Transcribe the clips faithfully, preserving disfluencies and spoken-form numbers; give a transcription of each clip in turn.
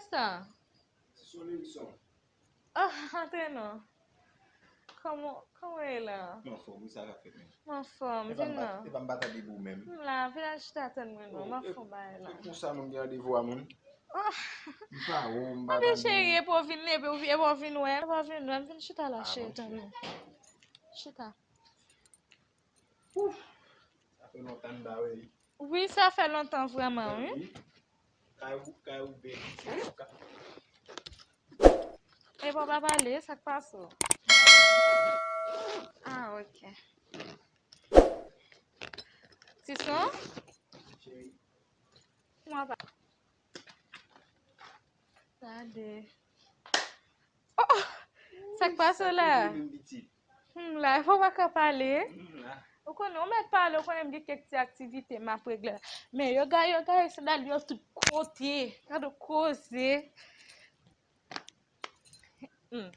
Sa? Tison Lewison. Oh, antre non. Kòman, kòman w ye la? Mwen anfòm, wi, sa k ap fèt menm? Mwen anfòm, vin non. E pa m pa t ap debout menm. M la, vin al chita tann mwen non, m ap fè yon bagay la. Se konsa moun gen randevou a moun. Oh. M pa wè w, m pa tande w. Cheri, epi w vin, epi w vin wè m, epi w vin wè m, vin chita la, cheri, tann mwen. Chita. Ouf! Sa fè lontan m pa wè li. Wi, sa fè lontan vrèman, wi. Wi. Kay ou, kay ou bèl. Epa w pa pale, sa k pase w? Ah, ok. Tison? Cheri. Mwen pa. Gade. Oh, oh! Sa k pase w la? Sa k rive m pitit? Hmm, la, fò w pa ka pale. Hmm, la. Ou konnen, ou mèt pale, ou konnen m gen kèk ti aktivite m ap regle la. Men yoga, yoga, e sandal yo tout kote. Gade koze. Hmm.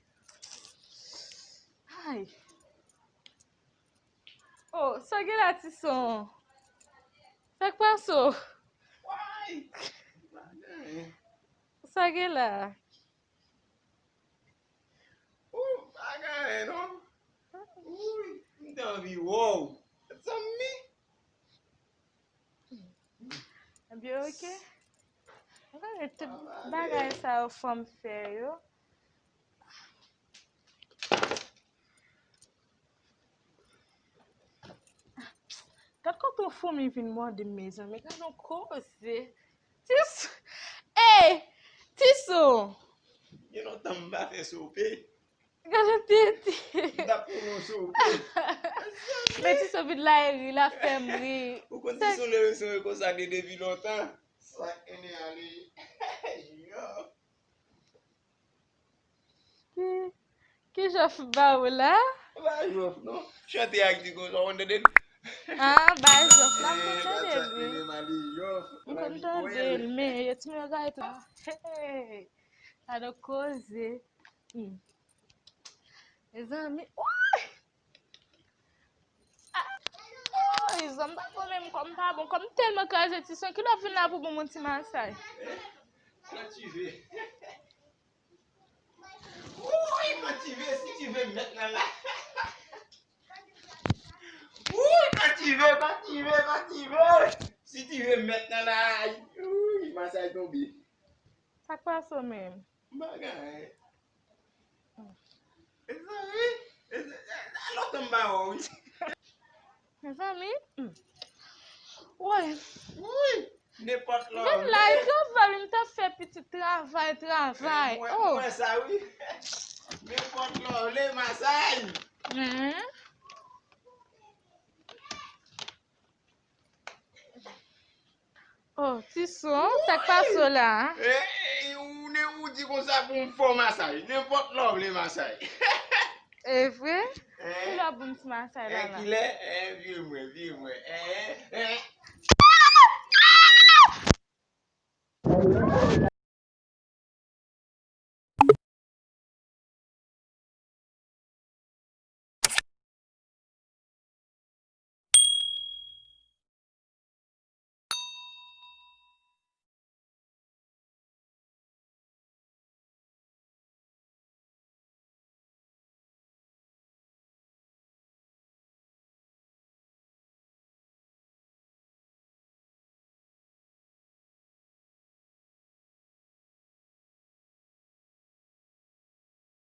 Ay. Oh, sa gen la, Tison? Sa k pase w? Why? Bagay. Sa gen la? Ou pa gen anyen, non? Wi, m te anvi wè w. Zanmi. Ebyen, ok. Mwen konnen tout bagay sa yo fanm fè yo. Gad kote yon foumi vin mòde m, mezanmi. Gad yon koze. Tison. Ey! Tison! Gen lontan m pa fè sope. Gade tete. M t ap pran yon sope. Men Tison vin la e ri, l ap fè m ri. Ou konn Tison Lewison e konsa de depi lontan. Sa ene ale. Yo. Ki, ki Jòf ba ou la? Ba Jòf non. Chante ak li konsa, ou konn tande l? Ah, ba Jòf la, m konn tande l, wi. M konn tande l, men yo ti mwen gade tou. Hey! Sa de koze. Hmm. Mezanmi, woy! Ah! Woy, zanmi, m pa bon menm, kò m pa bon. Kò m tèlman kraze, Tison, kilè w ap vin la pou ban m yon ti masaj? Kan ti ve. Woy, kan ti ve, si ti ve mèt nan la. Woy, kan ti ve, kan ti ve, kan ti ve. Si ti ve mèt nan la. Woy, masaj tonbe. Sa k pase w menm? M pa gen anyen. Mezanmi, mezanmi, lontan m pa wè w, wi. Mezanmi, hmm. Woy. Woy, nenpòt lè w vle. Menm la, travay, m t ap fè pitit travay, travay. Mwen, oh. Mwen sa, wi. Nenpòt lè w vle, masaj. Hmm. Oh, Tison, sa k pase w la? Eh, ou ne ou di konsa pou m fè w masaj. Nenpòt lè w vle masaj. E vre? Eh? Kilè w ap ban m ti masaj la, la? Eh, kilè? Eh, vire mwen, vire mwen. Eh, eh,